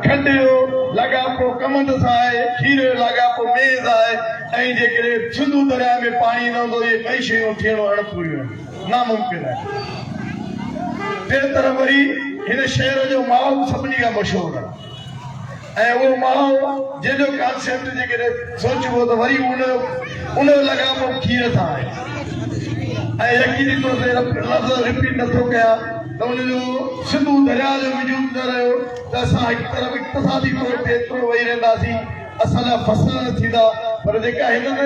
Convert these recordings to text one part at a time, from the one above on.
کنڊ جو لاڳاپو ڪمند سان آهي، کير جو لاڳاپو مينهن سان آهي ۽ جيڪڏهن سنڌو درياء ۾ پاڻي نه هوندو اهي ٻئي شيون ٿيڻ اڻپوريون آهن، ناممڪن آهن. ٽئين طرف وري هن شهر جو مائو به سڀني کان مشهور آهي ۽ اهو مائو جنهن جو ڪانسيپٽ جيڪڏهن سوچبو ته وري ان جو ان جو لاڳاپو به کير سان آهي ۽ يقيني طور تي لفظ رپيٽ نٿو ڪيان ته ان جو سنڌو درياء جو وجود نه رهيو ته اسان هڪ طرف اقتصادي طور تي ايترو وهي رهنداسين، اسان جا فصل نه ٿيندا پر جيڪا هنن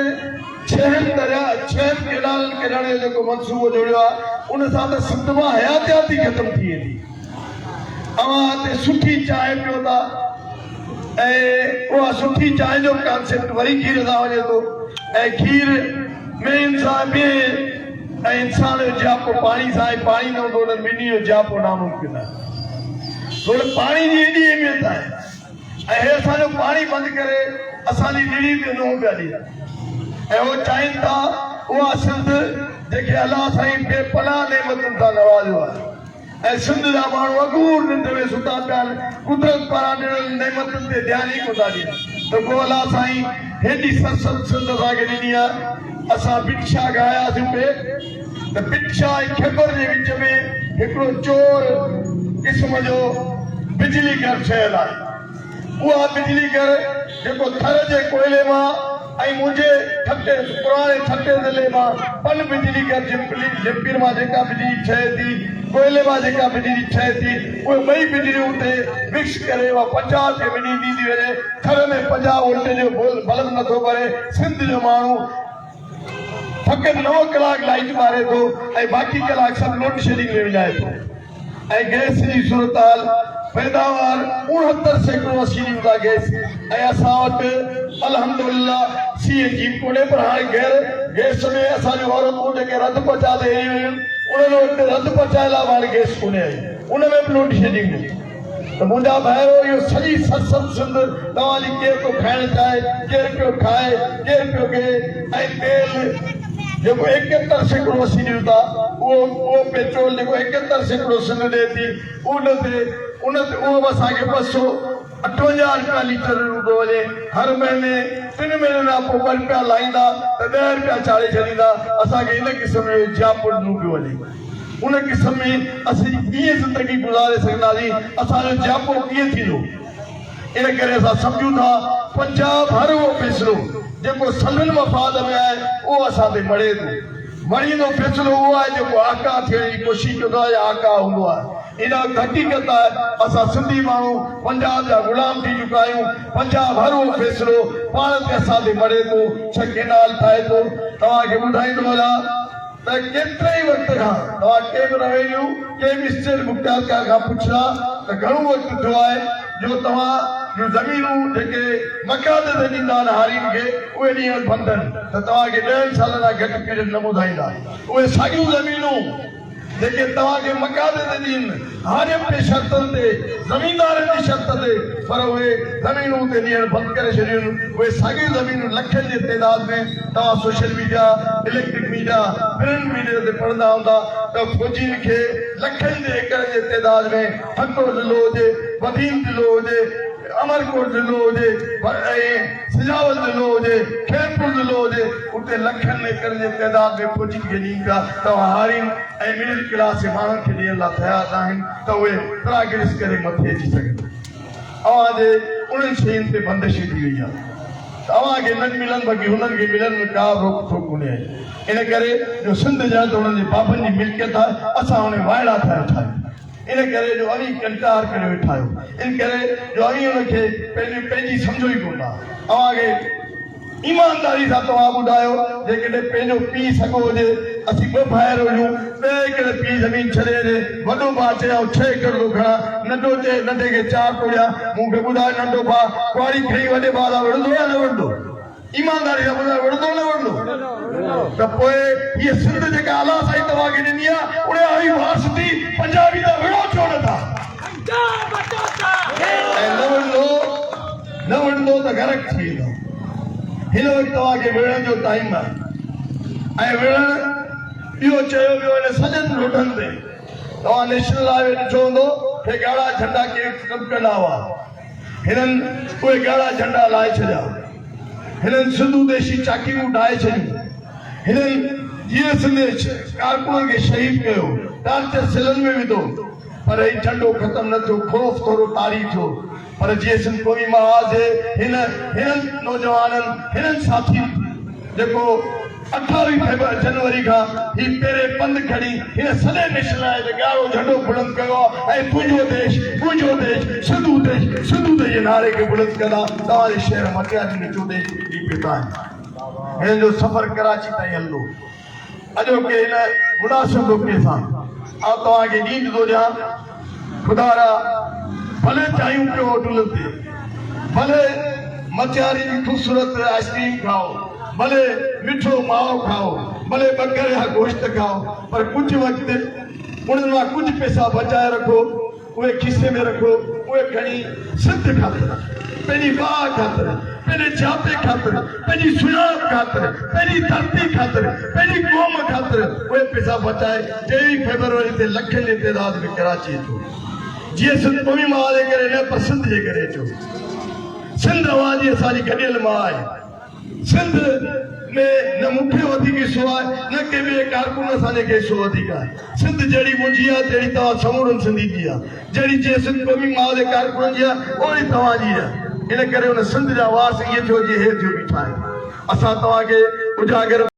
ڇهن درياء ڇهن ڪئنالن ڪڍڻ جو جيڪو منصوبو جوڙيو آهي ان سان ته سنڌ مان حياتيات ئي ختم ٿي ويندي. اوهان هتي سٺي چانهه پيو ٿا ۽ اها سٺي چانهه جو به ڪانسيپٽ وري کير سان وڃي ٿو ۽ کير ۾ انسان مينهن ۽ انسان جو جياپو پاڻي سان آهي، پاڻي نه هوندو انهن ٻنهي جو جياپو ناممڪن آهي. ڇو ته پاڻي جي ايڏي اهميت آهي ۽ هي اسان جو پاڻي بند ڪري اسان جي نڙي تي نونهن پيا ڏين ۽ هو چاهين ٿا اها سنڌ جنهن کي الله سائين بي پناهه نعمتن سان نوازيو آهي ۽ سنڌ جا ماڻهو اگهور ننڊ ۾ ستا پيا آهن، قدرت پاران ڏنل نعمتن تي ڌيان ئي ڪونه ٿا ڏين ته ڪو الله سائين هيڏي سرسبز سنڌ اسان کي ڏني آهي، اسان ڀٽ شاهه کان آياسون پئي ته ڀٽ شاهه ۽ خيبر جي وچ ۾ هڪڙو چور قسم جو بجلي گهر ٺهيل آهي. اها بجلي گهر جيڪو ٿر جي ڪوئلي مان ۽ منهنجي ٺٽي پراڻي ٺٽي ضلعي مان پن بجلي گهر جمپير مان جيڪا بجلي ٺهي ٿي، ڪوئلي مان جيڪا بجلي ٺهي ٿي، اهي ٻئي بجليون اتي مڪس ڪري اها پنجاب کي وڃي ڏيندي وڃي. ٿر ۾ 50 وولٽ جو بلب نٿو ٻري، سنڌ جو ماڻهو فقط نو ڪلاڪ لائيٽ ٻاري ٿو ۽ باقي ڪلاڪ سڀ لوڊشيڊنگ ۾ وڃائي ٿو. ۽ گئس جي صورتحال پيداوار 69% اسين ڏيون ٿا گئس ۽ اسان وٽ الحمدلله سي اين جي به ڪونهي پر هاڻي غير گئس ۾ اسان جون عورتون جيڪي رڌ پچاء تي هري ويون انهن وٽ رڌ پچاء لاء به هاڻي گئس ڪونهي آئي ان ۾ به لوڊ شيڊنگ هئي ته منهنجا ڀائرو اهو سڄي سرسبز سنڌ توهان جي ڪير ٿو کائڻ چاهي ڪير پيو کائي ڪير پيو ڳهي ۽ تيل جيڪو 71% اسين ڏيون ٿا اهو اهو پيٽرول جيڪو 71% سنڌ ڏئي ٿي ان تي ان تي اهو به اسان کي 258 رپيا ليٽر ڏنو ٿو وڃي هر مهيني ٽن مهينن کان پوء ٻه رپيا لاهيندا ته ڏهه رپيا چاڙهي ڇڏيندا اسان کي ان قسم جو جياپو ڏنو پيو وڃي ان قسم ۾ اسين ڪيئن زندگي گذاري سگهنداسين اسان جو جياپو ڪيئن ٿيندو. ان ڪري اسان سمجهون ٿا پنجاب هر اهو فيصلو جيڪو سندن مفاد ۾ آهي اهو اسان تي مڙهي ٿو. مڙهيندو فيصلو اهو آهي جيڪو آقا ٿيڻ جي ڪوشش ڪندو آهي يا آقا هوندو آهي. ان وقت حقيقت آهي اسان سنڌي ماڻهو پنجاب جا غلام ٿي چڪا آهيون. پنجاب هر اهو فيصلو پاڻ تي اسان تي مڙهي ٿو. ڇهه ڪينال ٺاهي ٿو. توهان کي ٻڌائيندو هلان ته ڪيتري ئي وقت کان توهان ڪنهن به روينيو، ڪنهن به اسٽيٽ مختيارڪار کان پڇندا ته گهڻو وقت ٿيو آهي جو توهان جون زمينون جيڪي مقاطع تي ڏيندا آهن هارين کي اهي ڏيڻ بند آهن ته توهان کي ڏهن سالن کان گهٽ پيريڊ نه ٻڌائيندا اهي ساڳيون زمينون جيڪي توهان کي مقاطع تي ڏين هارين تي شرطن تي زميندارن جي شرط تي پر اهي زمينون اتي ڏيڻ بند ڪري ڇڏيون اهي ساڳيون زمينون لکن جي تعداد ۾ توهان social media electric media print media تي پڙهندا هوندا ته فوجين کي لکن جي ايڪڙن جي تعداد ۾ ٺٽو ضلعو هجي بدين ضلعو هجي امرڪوٽ ضلعو هجي ۽ سجاول ضلعو هجي خيرپور ضلعو هجي اتي لکن ايڪڙن جي تعداد ۾ فوجين کي ڏين پيا توهان هارين ۽ مڊل ڪلاس جي ماڻهن کي ڏيڻ لاء تيار ناهن ته اهي پراگريس ڪري مٿي اچي سگهن. اوهان جي انهن شين تي بندش وڌي وئي آهي ته اوهان کي نه ملن باقي هنن کي ملن ۾ ڪا به روڪ ٽوڪ ڪونهي آهي. ان ڪري جو سنڌ ڄڻ ته انهن جي بابن جي ملڪيت آهي، اسان ان ۾ وائڙا ٿيا ويٺا آهيون. ان ڪري جو اوهين ڪنٽار ڪريو ويٺا آهيو. ان ڪري جو اوهين ان کي پنهنجي پنهنجي سمجهو ئي ڪونه ٿا. اوهان کي. ايمانداري سان توهان ٻڌايو جيڪڏهن پنهنجو پيء سڳو هجي، اسين ٻه ڀائر هجون، ڏهه ايڪڙ پيء زمين ڇڏي وڃي، وڏو ڀاء چئي آئون ڇهه ايڪڙ ٿو کڻان، ننڍو چئي ننڍي کي چار ٿو ڏيان، مون کي ٻڌايو ننڍو ڀاء ڪهاڙي کڻي وڏي ڀاء سان وڙهندو يا نه وڙهندو؟ ايمانداري سان ٻڌايو وڙهندو نه وڙهندو؟ ته پوء هيء سنڌ جيڪا الله سائين توهان کي ڏني آهي، ان جا اوهين وارث ٿي پنجابي سان وڙهو ڇو نه ٿا؟ ۽ نه وڙهندو. نه وڙهندو ته غرق ٿي ويندو. هن وقت توهان کي وڙهڻ جو ٽائيم آهي ۽ وڙهڻ اهو چيو ويو هن سڄن روڊن تي توهان نيشنل هاء وي ڏٺو هوندو کي ڳاڙها جهنڊا ڪير ڪم ڪندا هئا. هنن اهي ڳاڙها جهنڊا لاهي ڇڏيا. هنن سنڌو ديشي چاڪيرون ڊاهي ڇڏيون. هنن جيئي سنڌ جي ڪارڪنن کي شهيد ڪيو، ٽارچر سيلن ۾ وڌو، پر هي جهنڊو ختم نه ٿيو، خوف ٿورو طاري ٿيو، پر جيئي سنڌ قومي محاذ جي هن هنن نوجوانن، هنن ساٿين جيڪو 28 فيبر جنوري کان هي پيرين پنڌ کڻي هن سڄي نيشنلائيز ڳاڙهو جهنڊو بلند ڪيو آهي ۽ تنهنجو ديش منهنجو ديش سنڌو ديش سنڌو ديش جي نعري کي بلند ڪندا توهان جي شهر مٽياري ۾ چوڏهين هي پهتا آهن. هنن جو سفر ڪراچي تائين هلندو. اڄوڪي هن مناسب موقعي سان آئون توهان کي ڏينهن ٿو ڏيان، خدارا ڀلي چانهيون پيو هوٽلن تي، ڀلي مٽياري جي خوبصورت آئسڪريم کائو، ڀلي مٺو مائو کائو، ڀلي ٻڪر يا گوشت کائو، پر ڪجهه وقت انهن مان ڪجهه پئسا بچائي رکو. اهي کيسي ۾ رکو، اهي کڻي سنڌ خاطر، پنهنجي واهه خاطر، پنهنجي جياپي خاطر، پنهنجي سڃاڻپ خاطر، پنهنجي ڌرتي خاطر، پنهنجي قوم خاطر اهي پئسا بچائي 23 فيبروري تي لکن جي تعداد ۾ ڪراچي اچو. جيئن سنڌ قومي ماء جي ڪري نه پر سنڌ جي ڪري اچو. سنڌ اوهان جي اسان جي گڏيل ماء آهي. سنڌ ۾ نه مون کي وڌيڪ حصو آهي نه ڪنهن ٻئي ڪارڪن اسان جي کي حصو وڌيڪ آهي. سنڌ جهڙي منهنجي آهي تهڙي توهان سمورن سنڌين جي آهي. جهڙي جيئن سنڌ قومي ماء جي ڪارڪنن جي آهي اوهڙي توهان جي آهي. ان ڪري ان سنڌ جا وارث ائين ٿيو جيئن هي ٿيو بيٺا آهن. اسان توهان کي اجاگر.